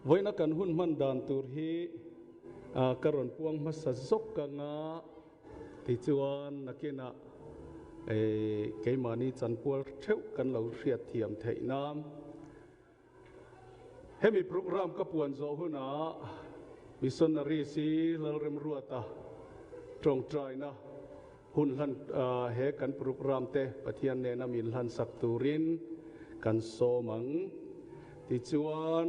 Vawiina kan hun hman dan tur hi ka rawn puang hmasa zawk anga tichuan nakinah keimahni chanpual theuh kan lo hriat thiam theih nan. Hemi program ka puan zawh hunah Missionary si Lalremruata tawngtaina hun hlan he kan program te Pathian nena min hlansak turin kan sawm ang. Tichuan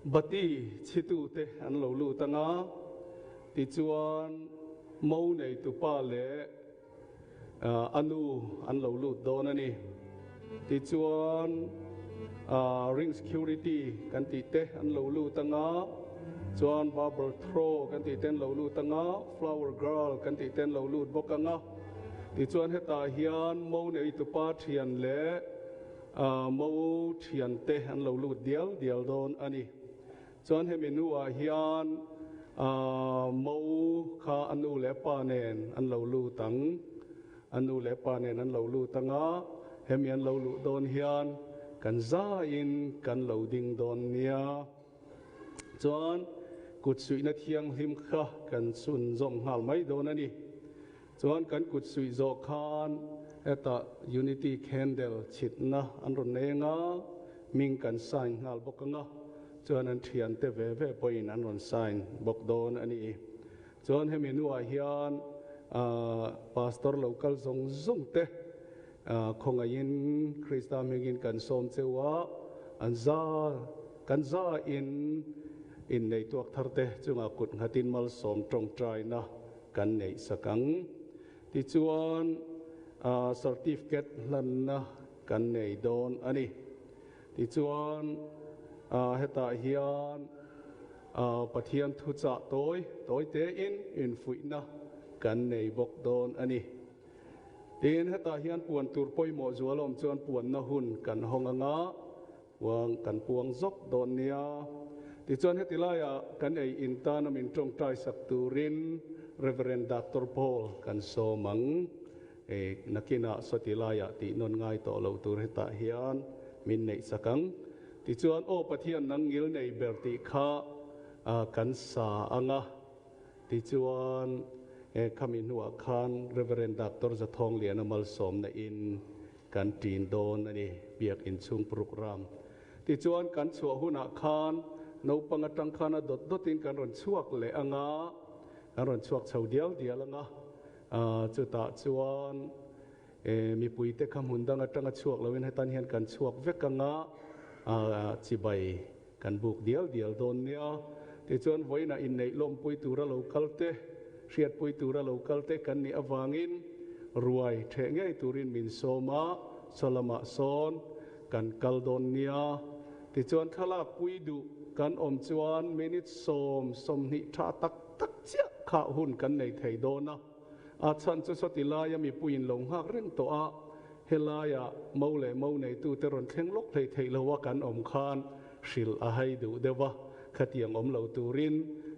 Bati chhitute an lo lut anga, tichuan mo neitupa leh a nu an lo lut dawn a ni. Tichuan ring security kan tih te an lo lut anga, chuan barber throw kan tih te an lo lut anga, flower girl kan tih te an lo lut bawk anga. Tichuan hetah hian mo neitupa thian leh Mo thiante an lo lut dial dial dawn a ni. Chuan hemi nuah hian mo kha a nu leh pa nen an lo lut ang. A nu leh pa nen an lo lut ang a, hemi an lo luh dawn hian kan zaiin kan lo ding dawn nia. Chuan kut suihna thianghlim kha kan chhunzawm nghal mai dawn a ni. Chuan kan kut suih zawh khan hetah Unity Candle chhitna an rawn eng a, hming kan sign nghal bawk ang a, chuan an thiante ve ve pawhin an rawn sign bawk dawn a ni. Chuan hemi hnuah hian Pastor lo kal zawng zawng te khawngaihin Krista hmingin kan sawm cheu a, an za kan za in innei tuak thar te chungah kut nghatin malsawm tawngtaina kan neih sak ang. Tichuan, certificate hlanna kan nei dawn a ni. Tichuan, hetah hian Pathian thuchah tawi tawi tein infuihna kan nei bawk dawn a ni. Tin, hetah hian puan tur pawimawh zual awm chuan puanna hun kan hawng anga, Uang kan puang zawk dawn nia. Tichuan heti laiah kan ei in tana min tawngtai sak turin Rev. Doctor Paul kan sawm ang. E, nakinah sawti laiah tih nawn ngai tawh lo tur hetah hian min neih sak ang. Tichuan Aw Pathian nang ngil nei ber tih kha kan sa ang a. Tichuan e, khami hnuah khan Rev. Doctor Zathawngliana malsawmna in Kan ṭin dawn a ni, biak inchhung program. Tichuan kan chhuah hunah khan naupang aṭang khan a dawt dawtin kan rawn chhuak leh ang a, kan rawn chhuak chho dial dial ang a, chutah chuan mipuite kha hmun dang aṭanga chhuak loin hetan hian kan chhuak vek ang a, chibai kan buk dial dial dawn nia. Tichuan vawiinah inneih lawmpui tura lo kal te, hriatpui tura lo kal te kan nih avangin ruai theh ngei turin min sawm a, saw lamah sawn kan kal dawn nia. Tichuan thlalak pui duh kan awm chuan minute sawm 20 tha tak tak chiah kha hun kan nei thei dawn a. A chhan chu sawti laia mipuiin lo nghak reng tawh a, helaia mo leh mo neitute rawn thleng lawk hlei theih loa kan awm khan hrilh a hai duh deuh a, khatiang awm lo turin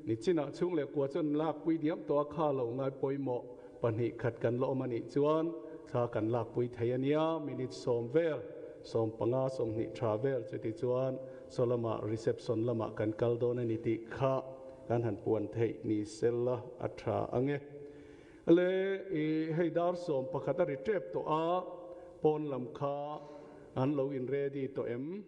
nichinah chhung leh kua chuan lakpui diam tawh a, kha lo ngai pawimawh 2 khat kan la awm a nih chuan thla kan lakpui thei a nia, minute 10 vel, 15, 20 tha vel chuti chuan saw lamah reception lamah kan kal dawn a ni tih kha. Kan han puan theih ni sel la a tha ang e. Le i hei dar 11 a ri tep tawh a, pawn lam kha an lo in ready tawh em?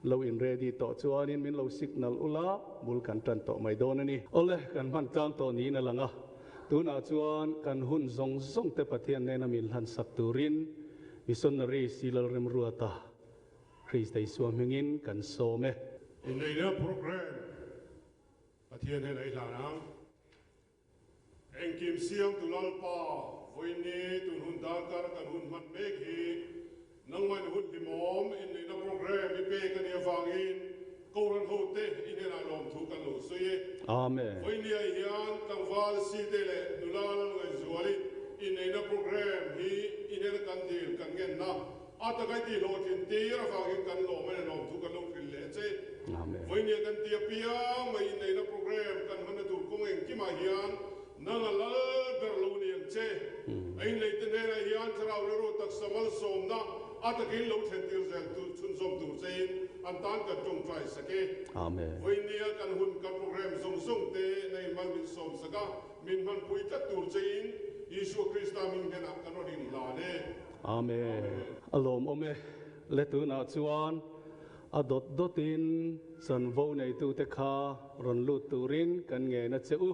Lo in ready tawh chuanin min lo signal ula, bul kan tan tawh mai dawn a ni. Awle, kan hman tlang tawh niin a lang a, tunah chuan kan hun zawng zawng te Pathian nena min hlan sak turin Missionary Silal Remruata Krista Isua hmingin kan sawm e. Inneihna program Pathian hian a i hlan ang. Engkim siamtu Lalpa, vawiini tun hun darkar kan hun hman mek hi nangmah in hun hlimawm inneihna program i pek a nih avangin Kohhran hote i hnenah lawmthu kan lo sawi e. Amen. Vawiini ah hian tlangval site leh nula Lalngaihzuali inneihna program hi i hnena kan dil kan ngenna A taka i tihhlawhtlin tir avangin kan lawm a ni, lawmthu kan lo hrilh leh che. Vawinia kan ti apiang mai inneihna program kan hmanna tur kawng engkimah hian nang a lal ber lo ni ang che. A inneihte hnenah hian thlarau rilru taksa malsawmna A takin lo thlentir zel tur chhunzawm tur chein an tan kan tawngtai sak e. Amen. Vawinia kan hun kan program zawng zawng te nei mal min sawm sak a, min hmanpui tlat tur chein Isua Krista hming hnenah kan rawn inhlan e. Amen. A lawmawm e. Le tunah chuan a dawt dawtin chanvo neitute kha rawn lut turin kan ngen a che u.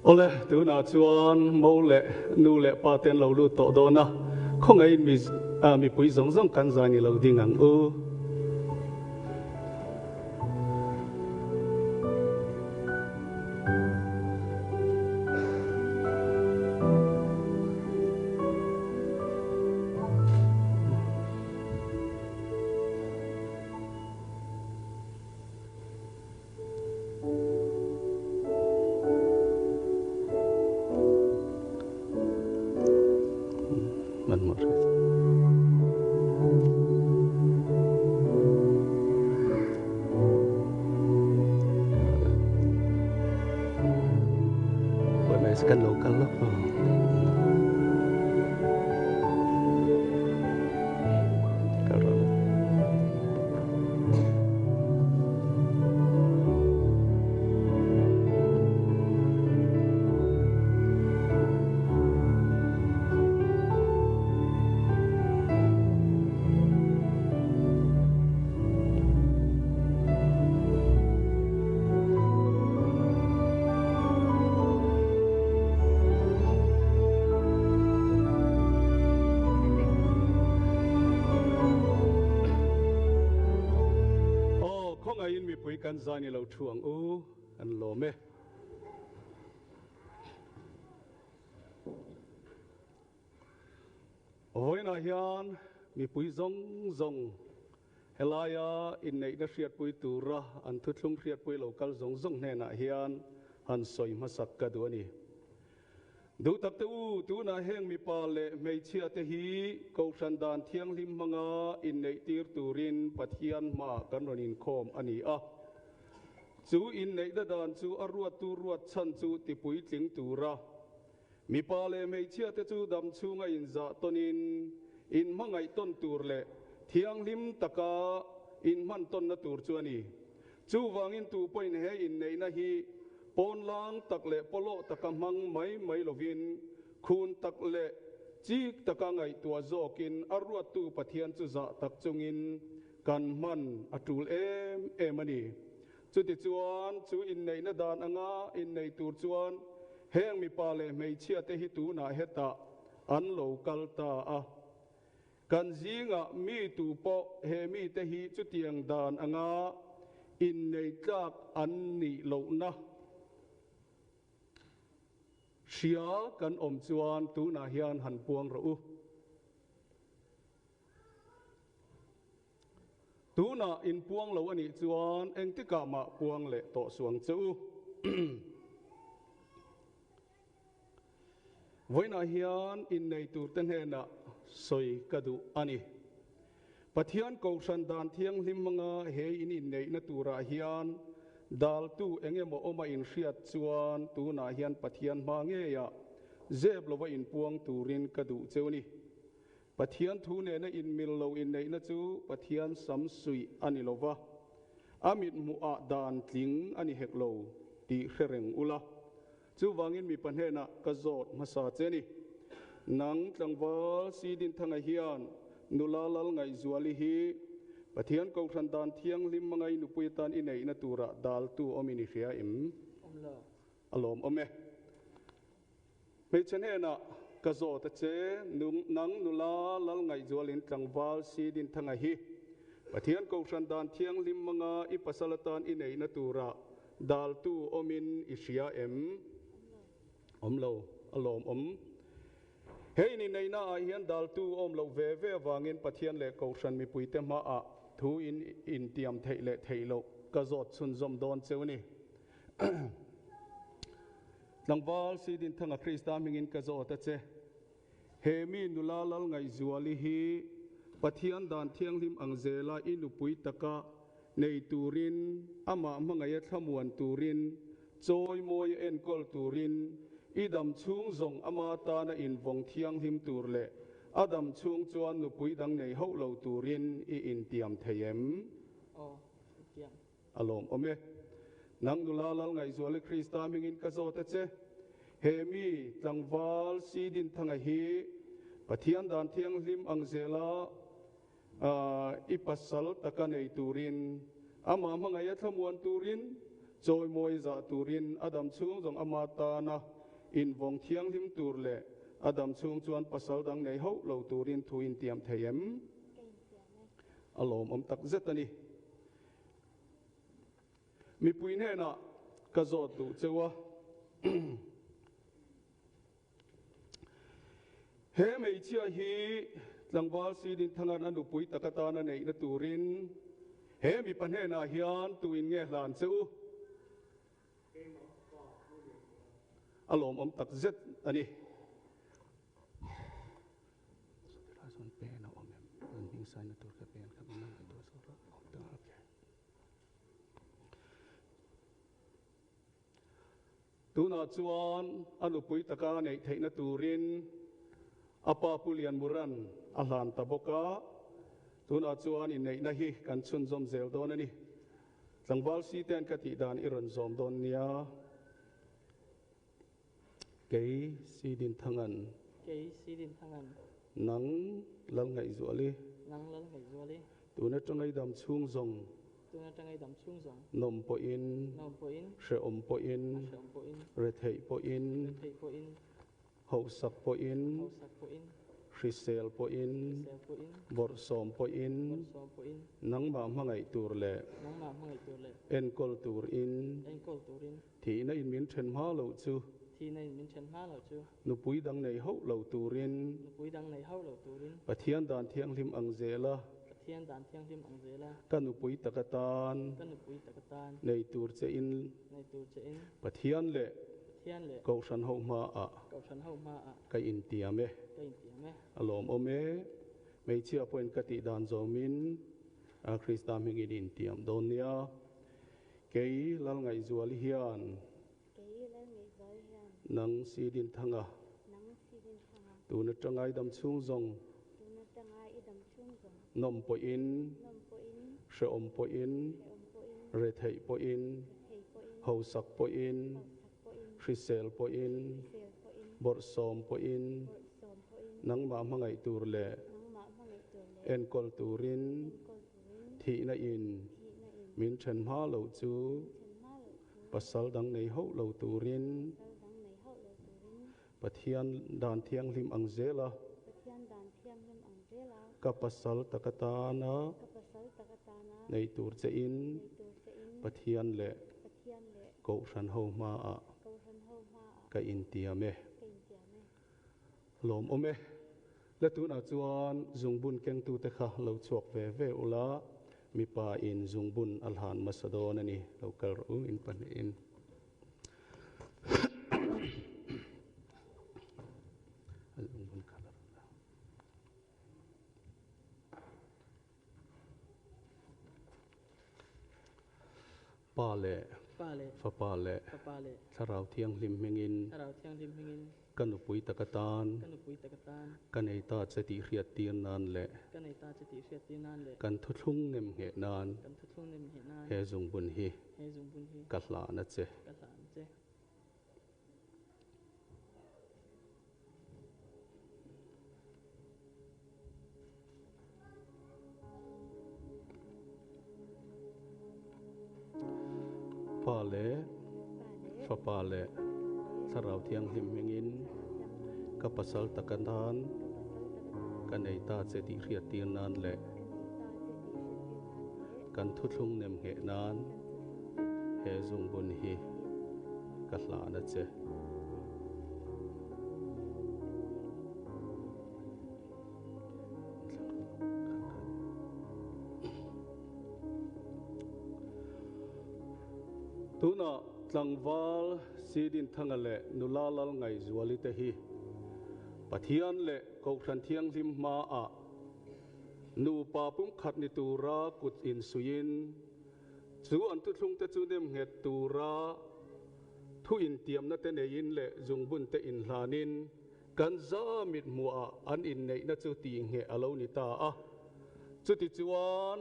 Awle, tunah chuan mo leh nu leh pa te an lo lut tawh dawn a, khawngaihin mi mipui zawng zawng kan zai ni lo ding ang u. Kan lo kal lawk aw. Kal rawh le. Aw, khawngaihin mipui kan zai ni lo thu ang u, an lawm e. Vawiinah hian mipui zawng zawng helaia inneihna hriatpui tura an thuthlung hriatpui lo kal zawng zawng hnenah hian han sawi hmasak ka duh a ni. Duh tak te u, tunah heng mipa leh hmeichhia te hi Kohhran dan thianghlim hmanga inneih tir turin Pathian hmaah kan rawn inkhawm a ni a. Chu inneihna dan chu a ruattu ruat chhan chu tipuitling tura Mipa leh hmeichhia te chu dam chhunga inzah tawnin inhmangaih tawn tur leh thianghlim taka inhman tawnna tur chu a ni. Chuvangin tu pawhin he inneihna hi pawnlang tak leh pawlawh taka hmang mai mai lovin khun tak leh chik taka ngaihtuah zawkin a ruattu Pathian chu zah tak chungin kan hman a tul em em a ni. Chutichuan, chu inneihna dan anga innei tur chuan heng mipa leh hmeichhia te hi tunah hetah an lo kal ta a. Kan zingah mi tu pawh he mite hi chutiang dan anga innei tlak an nih lohna hria kan awm chuan tunah hian han puang rawh u. Tunah in puang lo a nih chuan engtikah mah puang leh tawh suh ang che u. Vawiinah hian innei turte hnenah sawi ka duh a ni. Pathian Kohhran dan thianghlim hmanga he in inneihna turah hian daltu eng emaw awm a inhriat chuan tunah hian Pathian hma ngeiah zep lova inpuang turin ka duh che u ni. Pathian thu nena inmil lo inneihna chu Pathian sam suih a ni lo va, a mithmuhah dan tling a ni hek lo tih hre reng ula. Chuvangin mipa hnenah ka zawt hmasa che ni. Nang tlangval Sidinthanga hian nula lal ngaihzuali hi Pathian Kohhran dan thianghlim hmangai nupui atan i neihna turah daltu awmin i hria em? A lawmawm e. Hmeichhe hnenah ka zawt a che, nang nula lal ngaihzualin tlangval si Dinthanga hi Pathian Kohhran dan thianghlim hmanga i pasal atan i neihna turah daltu awmin i hria em? Awm lo, a lawmawm. He in inneihna ah hian daltu awm loh ve ve avangin Pathian leh Kohhran mipuite hmaah thu in intiam theih leh theih loh ka zawt chhunzawm dawn cheu ni. Tlangval Sidinthanga Krista hmingin ka zawt a che. He mi nula lal ngaihzuali hi Pathian dan thianghlim ang zela i nupui taka nei turin, amah hmangaih a thlamuan turin, chawimawi a enkawl turin, i dam chhung zawng ama tana invawng thianghlim tur leh a dam chhung chuan nupui dang nei hauh lo turin i intiam thei em? Aw, intiam. A lawmawm e. Nang nula lal ngaihzuali Krista hmingin ka zawt a che. He mi tlangval si Dinthanga hi Pathian dan thianghlim ang zela i pasal taka nei turin, amah hmangaih a thlamuan turin, chawimawi zah turin, a dam chhung zawng ama tana invawng thianghlim tur leh a dam chhung chuan pasal dang nei hauh lo turin thu intiam thei em? A lawmawm tak zet a ni. Mipui hnenah ka zawt duh cheu a. He hmeichhia hi tlangval Sidinthanga'n a nupui tak atana neihna turin he mipa hnenah hian tuin nge hlan che u? A lawmawm tak zet a ni. Tunah chuan a nupui taka neih theihna turin a pa Pu Lianmura'n a hlan ta bawk a, tunah chuan inneihna hi kan chhunzawm zel dawn a ni. Tlangval site'n ka tih dan i rawn zawm dawn nia. Kei Sidinthanga'n. Kei Sidinthanga'n. Nang Lalngaihzuali. Nang Lalngaihzuali. Tun atanga i dam chhung zawng. Tun atanga i dam chhung zawng. Nawm pawhin. Nawm pawhin. Hrehawm pawhin. Hrehawm pawhin. Retheih pawhin. Retheih pawhin. Hausak pawhin. Hausak pawhin. Hrisel pawhin. Hrisel pawhin. Bawrhsawm pawhin. Bawrhsawm pawhin. Nangmah hmangaih tur leh. Nangmah hmangaih tur leh. Enkawl turin. Enkawl turin. Thihna in min then hma loh chu. Thihna in min then hma loh chu. Nupui dang nei hauh lo turin. Nupui dang nei hauh lo turin. Pathian dan thianghlim ang zel a. Pathian dan thianghlim ang zel a. Ka nupui tak atan. Ka nupui tak atan. Nei tur che in. Nei tur che in. Pathian leh. Pathian leh. Kohhran ho hma ah. Kohhran ho hma ah. Ka intiam e. Ka intiam e. A lawmawm e. Hmeichhia pawhin ka tih dan zawmin Krista hmingin intiam dawn nia. Kei Lalngaihzuali hian. Kei Lalngaihzuali hian. Nang Sidinthanga. Nang Sidinthanga. Tun atanga i dam chhung zawng. Tun atanga i dam chhung zawng. Nawm pawhin. Nawm pawhin. Hrehawm pawhin. Hrehawm pawhin. Retheih pawhin. Retheih pawhin. Hausak pawhin. Hausak pawhin. Hrisel pawhin. Hrisel pawhin. Bawrhsawm pawhin. Bawrhsawm pawhin. Nangmah hmangaih tur leh. Nangmah hmangaih tur leh. Enkawl turin. Enkawl turin. Thihna in. Min then hma loh chu pasal dang nei hauh lo turin Pathian dan thianghlim ang zel a, ka pasal tak atana nei tur che in Pathian leh Kohhran ho hmaah ka intiam e. Lawmawm e. La tunah chuan zungbun kengtute kha lo chhuak ve ve ula, mipa in zungbun a hlan hmasa dawn a ni. Lo kal rawh u in pahnihin. Zungbun kha la rawh la. Pa leh Fapa leh Thlarau Thianghlim hmingin ka nupui tak atan ka nei ta che tih hriattir nan leh kan thuthlung nem ngheh nan he zungbun hi ka hlahna che. Pa leh Fapa leh Thlarau Thianghlim hmingin ka pasal tak atan ka nei ta che tih hriattir nan leh kan thuthlung nem ngheh nan he zungbun hi ka hlan a che. Tunah tlangval Sidinthanga leh nula Lalngaihzuali te hi Pathian leh Kohhran Thianghlim hmaah nupa pumkhat ni tura kut insuihin chu an thuthlungte chu nemnghet tura thu intiamna te neiin leh zungbun te inhlanin Kan za mithmuhah an inneihna chu tihngheh a lo ni ta a. Chutichuan,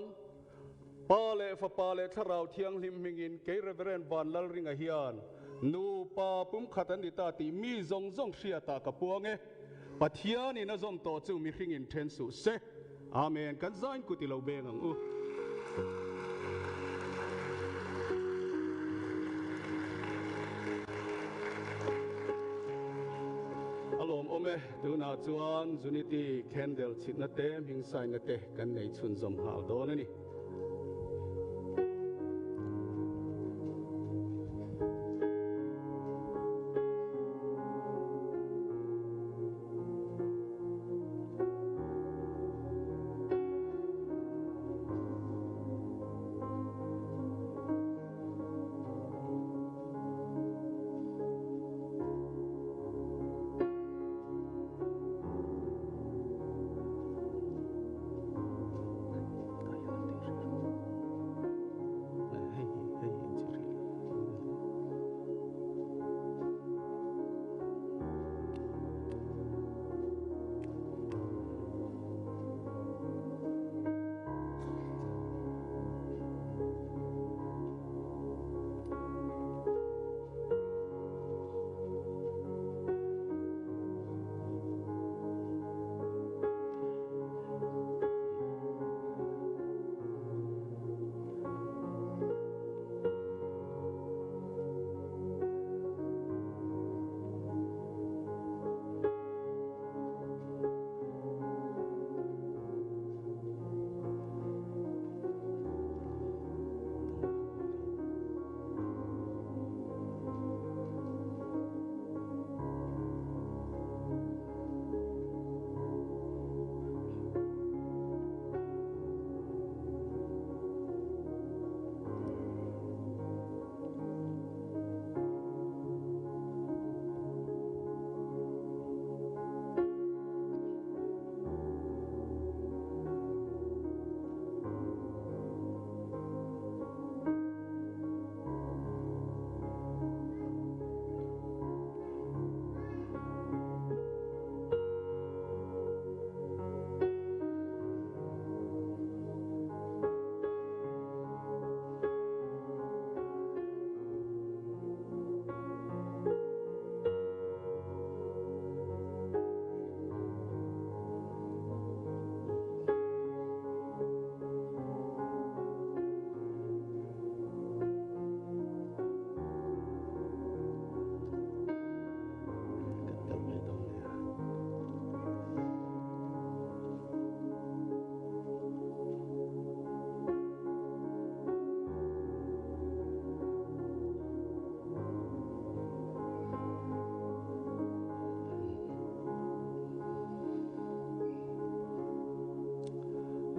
Pa leh Fapa leh Thlarau Thianghlim hmingin kei Reverend Van Lalringa hian nupa pumkhat an ni ta tih mi zawng zawng hriatah ka puang e. Pathianin a zawm tawh chu mihringin then suh se. Amen. Kan zain kut i lo beng ang u. A lawmawm e, tunah chuan Unity Candle chhitna te, hming saina te kan nei chhunzawm nghal dawn a ni.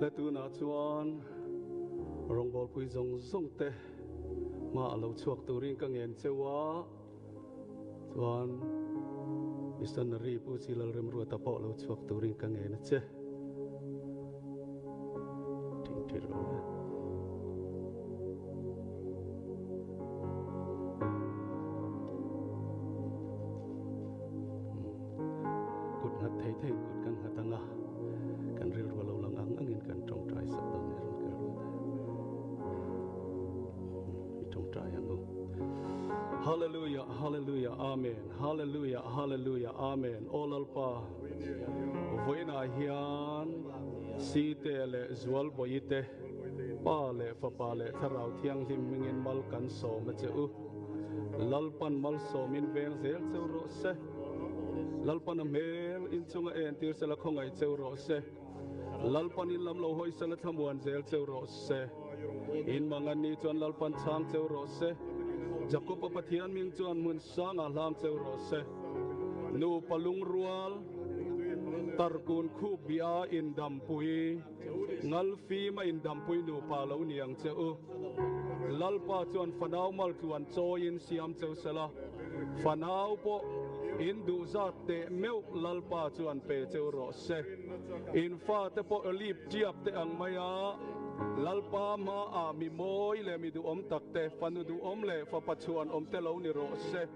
Le tunah chuan rawngbawlpui zawng zawng te hma a lo chhuak turin ka ngen cheu a, chuan Missionary Pu Chi Lalremruata pawh lo chhuak turin ka ngen a che. Thingthi rawh le. Kut nghat thei theiin kut kan nghat ang a, kan rilru a lo lang ang angin kan tawngtai sak dawn nia rawn kal rawh le. I tawngtai ang u. Hallelujah, Hallelujah, Amen, Hallelujah, Hallelujah, Amen. Aw Lalpa, vawiinah hian Site leh Zualbawi te, Pa leh Fapa leh Thlarau Thianghlim hmingin mal kan sawm a che u. Lalpan malsawmin veng zel cheu rawh se. Lalpan a hmel inchunga entir sela khawngaih cheu rawh se. Lalpan in lam lo hawi sela thlamuan zel cheu rawh se. In mangan ni chuan Lalpan chhang cheu rawh se. Jakob-a Pathian ming chuan hmun sangah hlang cheu rawh se. Nupa lungrual, tarkun khup bia indampui. Ngalfim a indampui nupa lo ni ang che u. Lalpa chuan fanau maltluan chawiin siam cheu sela, fanau pawh in duh zat teh meuh Lalpa chuan pe cheu rawh se. In fate pawh olive tiak te ang maia Lalpa hmaah mi mawi leh mi duhawm tak te, fanu duhawm leh fapa chhuan awm te lo ni rawh se.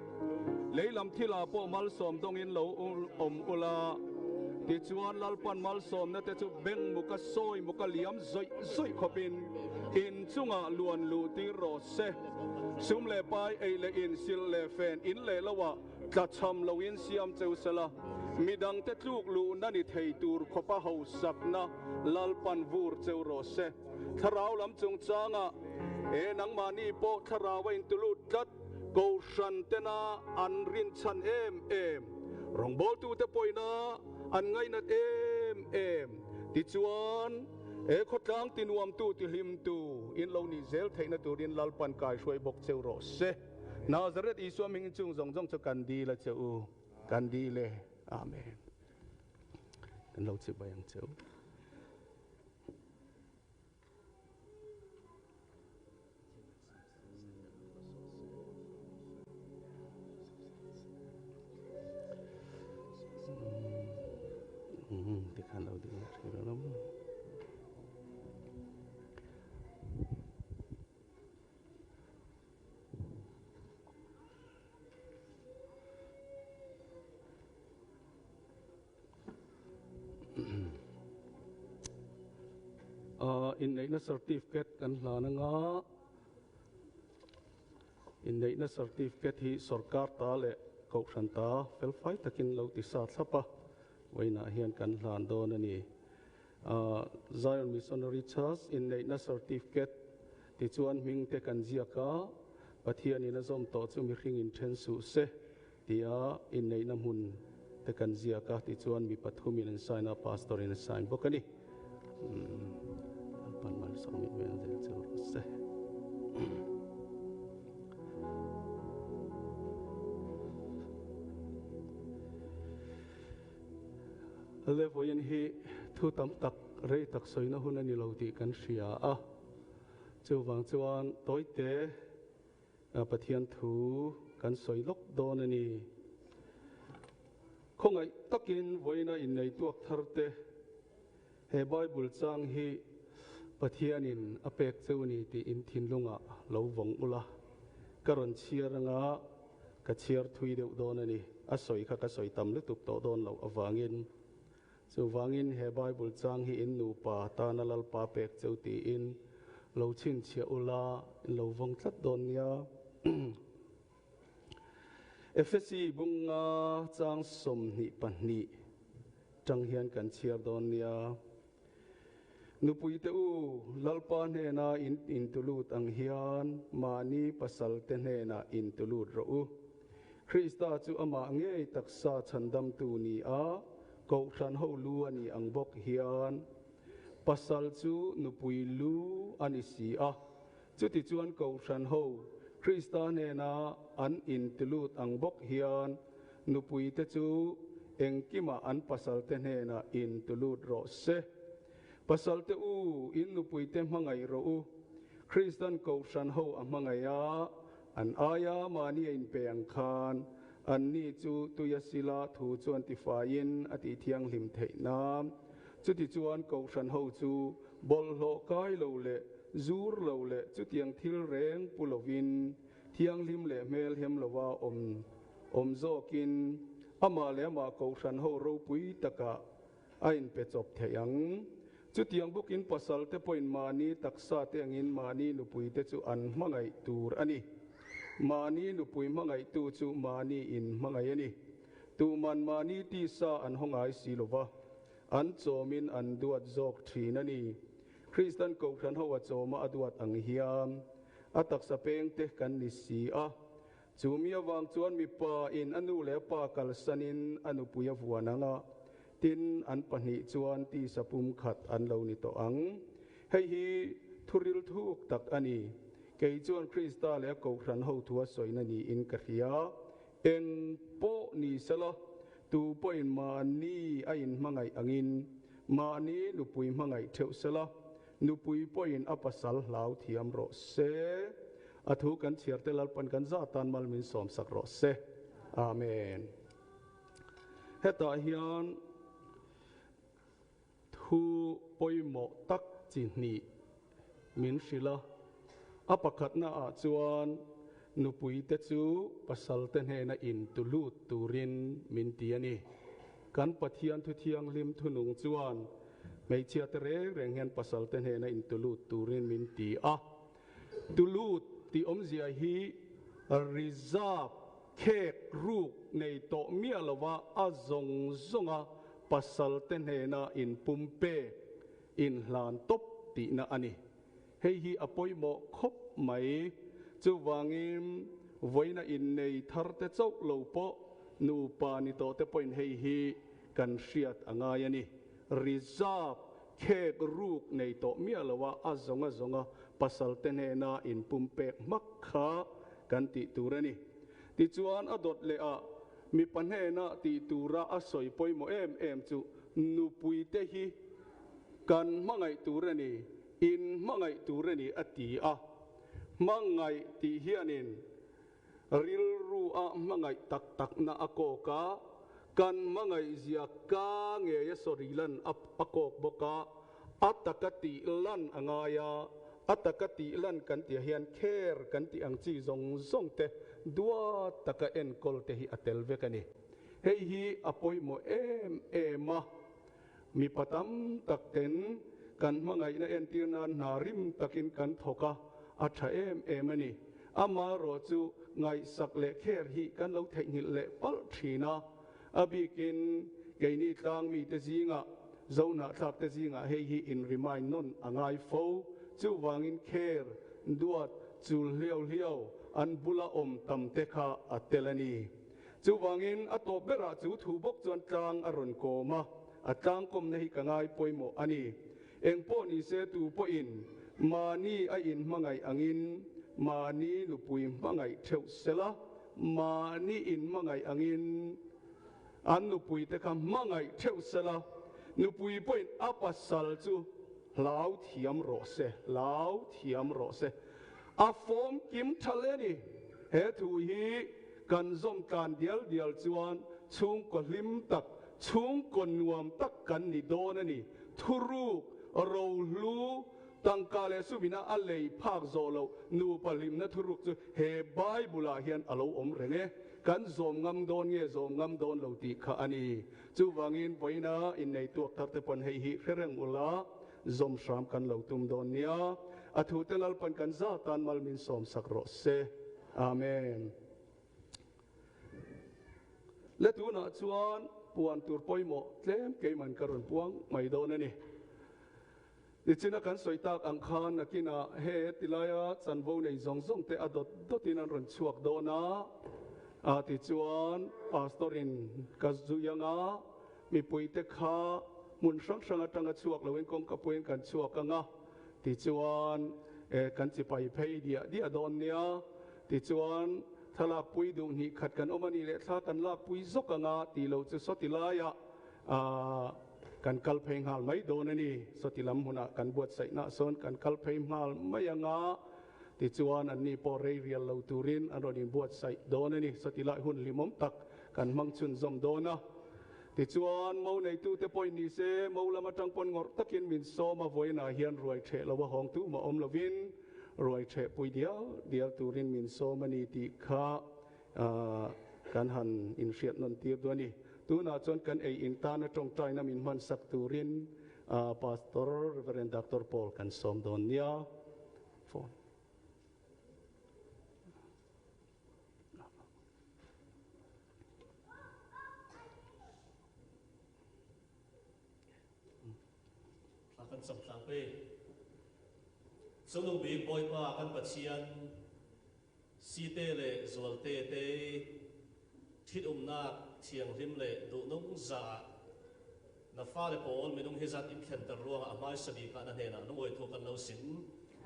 Leilam thilah pawh malsawm dawngin lo awm ula, tichuan Lalpan malsawmna te chu beng muka sawi muka liam zawih zawih khawpin in chungah luan luh tir rawh se. Sum leh pai ei leh in sil leh fen in leh loah tlachham loin siam cheu sela, midangte tluk luhna ni thei tur khawpa hausakna Lalpan vur cheu rawh se. Thlarau lam chungchangah e nangmahni pawh thlarau a intulut tlat. Kohhran tena an rinchhan em em, rawngbawltute pawina an ngainat em em. Tichuan, he khawtlang tinuamtu tihlimtu in lo nih zel theihna turin Lalpan kaihruai bawk cheu rawh se. Nazareth Isua hmingin chung zawng zawng chu kan dil a che u, kan dil e. Amen. Kan lo chibai ang cheu. Tikhan lo ding leh hrih lo maw. Inneihna certificate kan hlan anga inneihna certificate hi sorkar ta leh kohhran ta felfai takin lo ti sa thlap a, vawiinah hian kan hlan dawn a ni. Zion Missionary Church inneihna certificate tichuan hming te kan ziak a, Pathianin a zawm tawh chu mihring in then suh se. Tia inneihna hmun te kan ziak a, tichuan mi pathumin an sign a, pastor in a sign bawk a ni. Lalpan malsawm in veng zel che rawh se. Le vawiin hi thu tam tak rei tak sawina hun a ni lo tih kan hria a, chuvang chuan tawite Pathian thu kan sawi lawk dawn a ni. Khawngaih takin vawiina innei tuak thar te, he Bible chang hi Pathianin a pek cheu ni tih in thinlungah lo vawng ula, ka rawn chhiar anga ka chhiar thui deuh dawn a ni. A sawi kha ka sawi tam lutuk tawh dawn loh avangin. Chuvangin he Bible chang hi in nupa tana Lalpa pek cheu tiin lo chhinchhiah ula in lo vawng tlat dawn nia. Efesi bunga chang 22 tang hian kan chhiar dawn nia. Nupuite u, Lalpa hnena in intulut ang hian mahni pasalte hnenah intulut rawh u. Krista chu amah ngei taksa chhandamtu ni a, kohhran ho lu a ni ang bawk hian pasal chu nupui lu a ni si a. Chutichuan kohhran ho Krista hnena an intulut ang bawk hian nupuite chu engkimah an pasalte hnenah intulut rawh se. Pasalte u, in nupuite hmangaih rawh u. Kristan Kohhran ho a hmangaih a, an aia mahni a inpe ang khan anni chu tuia sila thu chuan tifaiin a tihthianghlim theih nan. Chutichuan Kohhran ho chu bawlhhlawh kai lo leh zur lo leh chutiang thil reng pu lovin thianghlim leh hmelhem lova awm awm zawkin amah leh amah Kohhran ho ropui takah a inpe chawp theih ang. Chutiang bawkin pasalte pawhin mahni taksa te angin mahni nupuite chu an hmangaih tur a ni. Mahni nupui hmangaihtu chu mahni in hmangaih a ni. Tuman mahni tisa an haw ngai si lo va, an chawmin an duat zawk thin a ni. Kristan Kohhran ho a chawma a duat ang hian a taksa pengte kan ni si a. Chu mi avang chuan mipa in a nu leh a pa kalsanin a nupui a vuan ang a, tin an pahnih chuan tisa pumkhat an lo ni tawh ang. Hei hi thuril thuk tak a ni. Kei chuan Krista leh a Kohhran ho thu a sawina niin ka hria. Eng pawh ni sela, tu pawhin mahni a inhmangaih angin mahni nupui hmangaih theuh sela, nupui pawhin a pasal hlau thiam rawh se. A thu kan chhiar te Lalpan kan zah tan mal min sawmsak rawh se. Amen. Hetah hian thu pawimawh tak chi hnih min hrilh a. A pakhatna ah chuan nupuite chu pasalte hnena intu lut turin min ti a ni. Kan Pathian thu thianghlim thunung chuan hmeichhiate reng reng hian pasalte hnena intu lut turin min ti a. Tulut tih awmzia hi reserve khek ruk nei tawh miah lova a zawng zawnga pasalte hnena inpum pek, inhlan tawp tihna a ni. Hei hi a pawimawh khawp mai. Chuvangin vawiina innei tharte chauh lo pawh nupa ni tawhte pawhin hei hi kan hriat a ngai a ni. Reserve khek ruk nei tawh miah lo a, a zawng a zawng a pasalte hnena inpumpek hmak kha kan tih tur a ni. Tichuan a dawt leh a mipa hnena tih tura a sawi pawimawh em em chu nupuite hi kan hmangaih tur a ni, in hmangaih tur a ni a ti a. Hmangaih tih hianin Rilru a hmangaih tak takna a kawk a, kan hmangaihzia ka ngei a sawi lan a kawk bawk a, a taka tih lan a ngai a, a taka tih lan kan tih ah hian care kan tih ang chi zawng zawng te duat taka enkawl te hi a tel vek a ni. Hei hi a pawimawh em em a, mipa tam tak ten kan hmangaihna entir nan hna rim takin kan thawk a, a tha em em a ni. Amaherawh chu ngaihsak leh kher hi kan lo theihnghilh leh palh thin a, a bikin keini tlang mite zingah, zohnahthlakte zingah hei hi in remind nawn a ngai fo. Chuvangin kher, duat, chul hliau hliau an bula awm tam te kha a tel a ni. Chuvangin a tawp berah chu thu bawk chuan tlang a rawn kawm a, a tlangkawmna hi ka ngai pawimawh a ni. Engpawh nise tu pawhin mahni a inhmangaih angin mahni nupui hmangaih theuh sela, mahni inhmangaih angin an nupuite kha hmangaih theuh sela, nupui pawhin a pasal chu hlau thiam rawh se, hlau thiam rawh se. A fawm kim tha hle a ni. He thu hi kan zawm tlan dial dial chuan chhungkaw hlim tak, chhungkaw nuam tak kan ni dawn a ni. Thuruk, rohlu, tangka leh sumina a lei phak zawh loh nupa hlimna thuruk chu he Bible-ah hian a lo awm reng e. Kan zawm ngam dawn nge zawm ngam dawn lo tih kha a ni. Chuvangin vawiina innei tuak thar te pawn hei hi hre reng ula, zawm hram kan lo tum dawn nia. A thute Lalpan kan za tan mal min sawm sak rawh se. Amen. Le tunah chuan puan tur pawimawh tlem keiman ka rawn puang mai dawn a ni. Nichina kan sawi tak ang khan nakinah he tilaia chanvo nei zawng zawng te a dawt dawtin an rawn chhuak dawn a, a tichuan Pastor in ka zui anga mipuite kha hmun hrang hrang atanga chhuak loin kawngka puiin kan chhuak anga tichuan kan chipai phei diah diah dawn nia. Tichuan, thlalak pui duh hnih khat kan awm a nih leh thla kan lak pui zawk anga tih loh chu sawti laiah aah. Kan kal phei nghal mai dawn a ni. Sawti lam hmunah kan buatsaihna sawn kan kal phei nghal mai anga tichuan anni pawh rei rial lo turin an rawn inbuatsaih dawn a ni. Sawti lai hun hlimawm tak kan hmang chhunzawm dawn a. Tichuan, mo neitute pawhin ni se, mo lam atang pawn ngawrh takin min sawm a, vawiinah hian ruai theh lo a hawng tu mah awm lovin ruai theh pui dial dial turin min sawm a ni tih kha kan han inhriat nawn tir duh a ni. Tunah chuan kan ei in tana tawngtaina min hmansak turin Pastor Rev. Doctor Paul kan sawm dawn nia. Phone. Thla kan cham tlang pe. Chungnung bik Bawipa kan Pathian Site le Zualte te ṭhitumnak thianghlim le duhnung za ah na fale pawl minung hi zat in thlenter ruangah a hmaisa bik ah na hnenah lungawi thu kan lo sim.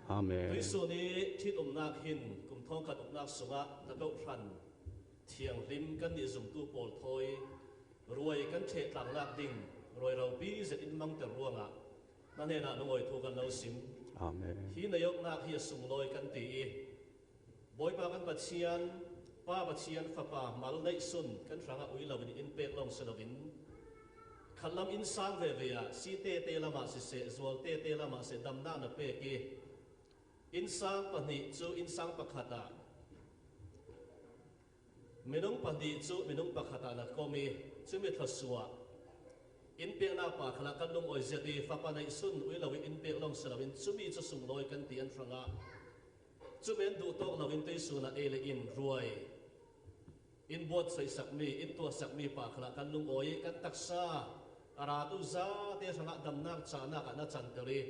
Amen. Tuisun i ṭhitumnak hin kum thongkhat uknak sungah na kohhran thianghlim kannih zumtu pawl thawi ruai kan ṭheh tlangnak ding ruai ropi zet in mangter ruangah na hnenah lungawi thu kan lo sim. Amen. Hi na ioknak hi a sunglawi kan ti i Bawipa kan Pathian, Pa Pathian Fapa mal neihsun kan hrangah ui loin in pek lawng si loin khat lam inn sang veve ah site te lamah siseh zualte te lamah seh damnak na pek i inn sang pahnih cu inn sang pakhat ah minung pahnih cu minung pakhat ah na kom i cumi thluasuah inn peknak pa khala kan lungawi ziat i fapa neihsun ui lo i inn pek lawng si loin cumi cu sunglawi kan ti an hrangah Cu men duh tawk loin tuisun ah ei le inn, ruai, inn buatsaih sakmi, inn tuah sakmi pa kha kan lungawi i kan taksa a ratu zate hrangah damnak cahnak ah na canter i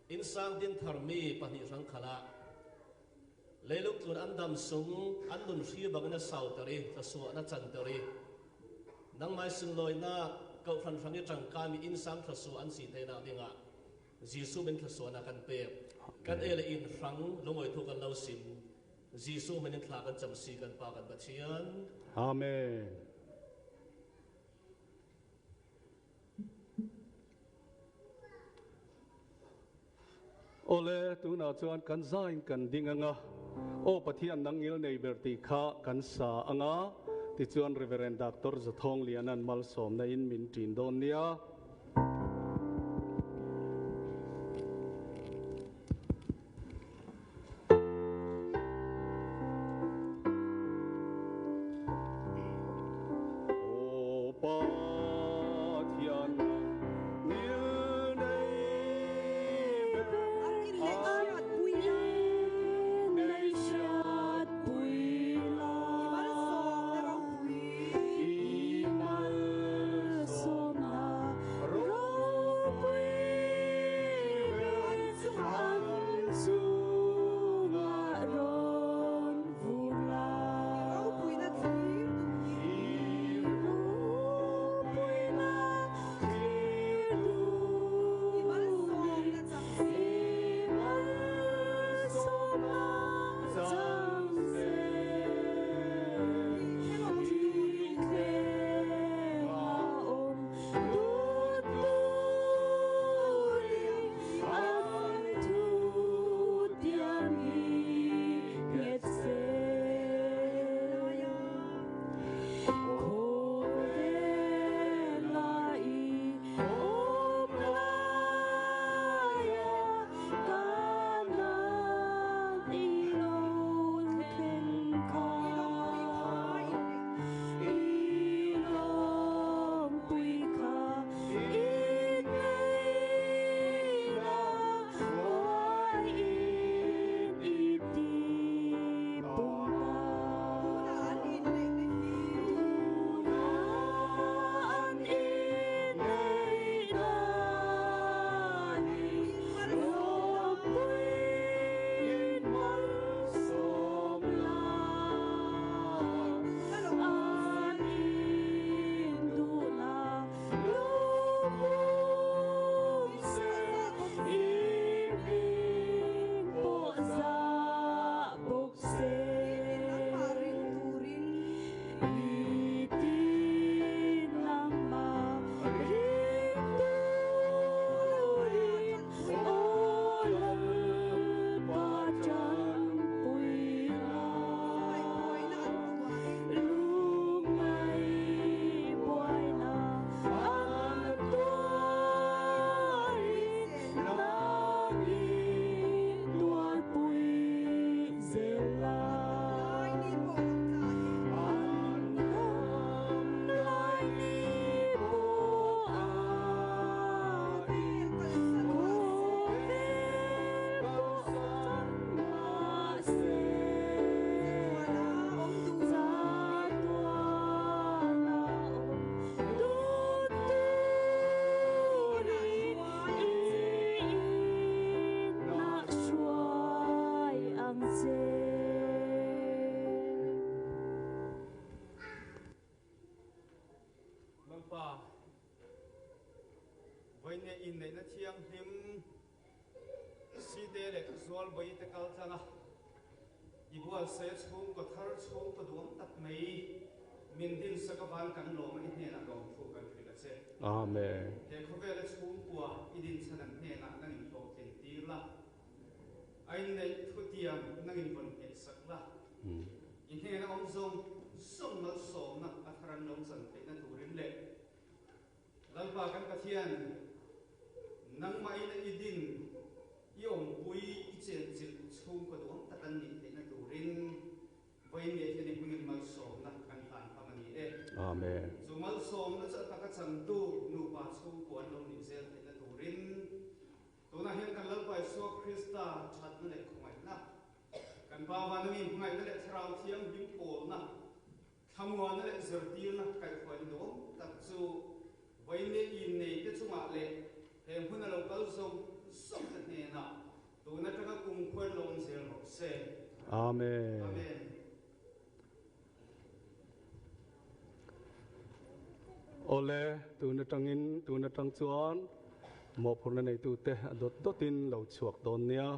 innsang din tharmi pahnih hrang khal ah leilung tlun an dam sung an nun hri bangin a sauter i thluasuah na canter i nangmai sunlawinak kohhran hrang i ṭangkami innsang thluasuah an si te nak dingah Jesuh min thluasuahnak kan pek. Kan e le inn hrang lungawi thu kan lo sim. Jesuh min in thla kan cam si kan Pa kan Pathian. Amen. Ole tunah chuan kan zain kan ding anga aw Pathian nang ngil nei ber tih kha kan sa anga tichuan Reverend Doctor Zathawng Lianan malsawmna in min ṭin dawn nia. Aw Pathian ngil nei ber nei hriatpui la i malsawmna. inneihna thianghlim Site leh Zualbawi te kal tlang a, i bualsaia chhungkaw thar chhungkaw duam tak mai min dinsak avan kan lawm a i hnenah lawmthu kan hrilh a che. Amen. He khawvela chhungkua i dinchhan an hnenah nang in hlawhtlin tir la, a inneih thutiam nang in vawn nghet sak la, i hnena awm zawng zawng malsawmna a thar an lo chan theihna turin leh Lalpa kan Pathian, nangmahin i din, i awmpui, i chenchilh chhungkaw duang tak an nih theihna turin vawiin ngei hian i hmingin malsawmna kan hlan pham a ni e. Amen. Chu malsawmna chu a taka changtu nupa chhungkua an lo nih zel theihna turin tunah hian kan Lalpa Isua Krista thatna leh khawngaihna, kan Pa Vanami hmangaihna leh Thlarau Thianghlim pawlna, Thlamuana leh zirtirna kaihhruaina duhawm tak chu vawiin innei te chungah leh he hmuna lo kal zawng zawng te hnenah tun atanga kum khuan lo awm zel rawh se. Amen. Amen. Awle, tun atangin, tun atang chuan mawhphurhna neitute a dawt dawtin lo chhuak dawn nia.